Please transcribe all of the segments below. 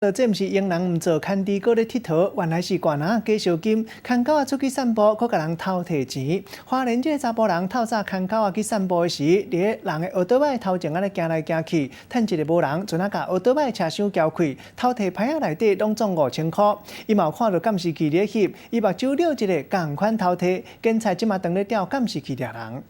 這毋是閒人毋做，牽豬哥咧𨑨迌，原來是掛籃假燒金，牽狗仔出去散步，閣共人偷提錢。花蓮這个查埔人透早牽狗仔去散步的時，佇咧人的歐多擺頭前按呢行來行去，趁一个無人，陣仔共歐多擺車廂撬開，偷提牌仔內底攏總5000箍。伊嘛有看著監視器咧翕，伊目睭瞄一下，仝款偷提，警察這馬當咧調監視器掠人。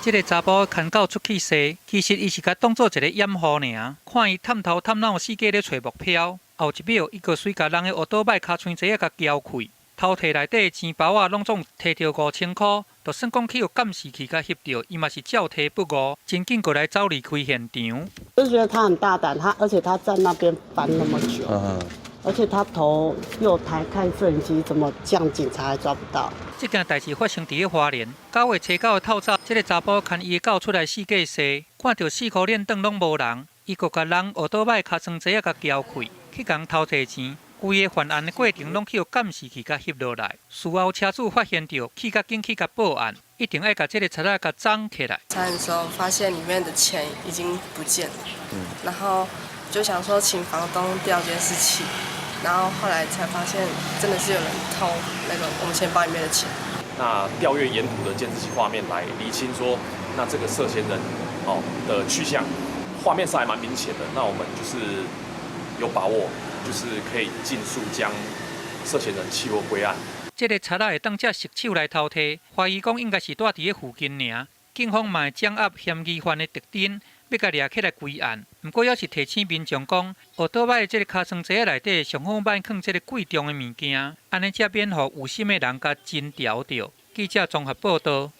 這个查埔牽狗出去踅，其實伊是共當做一个掩護爾。看伊探頭探腦四界咧揣目標，後一秒伊閣隨共人的烏多擺尻川齊仔共撬開，偷提內底錢包仔攏總提著5000箍，就算講去予監視器共翕著，伊嘛是照提不誤，真緊過來走離開現場。就覺得他很大膽，他而且他在那邊翻那麼久，而且他頭又抬看攝影機，怎麼這樣警察還抓不到？這件代誌發生佇咧花蓮，9月初9的透早，這个查埔牽伊的狗出來四界踅，看著四箍鏈轉攏無人，伊閣共人烏多擺尻川齊仔共撬開，去共偷提錢。規个犯案的過程攏去予監視器共翕落來。事後車主發現著，氣較緊去共報案，一定愛共這个賊仔共摠起來。查的時候發現裡面的錢已經不見了，然後就想說請房東調監視器。然後後來才發現，真的是有人偷那個我們錢包裡面的錢。那調閱沿途的監視器畫面來釐清說，那這個涉嫌人哦的去向，畫面上還蠻明顯的。那我們就是有把握，就是可以盡速將涉嫌人緝獲歸案。這个賊仔會當遮熟手來偷提，懷疑講應該是蹛佇咧附近爾。警方嘛會掌握嫌疑犯的特徵，欲共掠起來歸案。毋過猶是提醒民眾講，烏多擺這个尻川齊仔內底上好莫囥這个貴重的物件，按呢才免予有心的人共偵調著。記者綜合報導。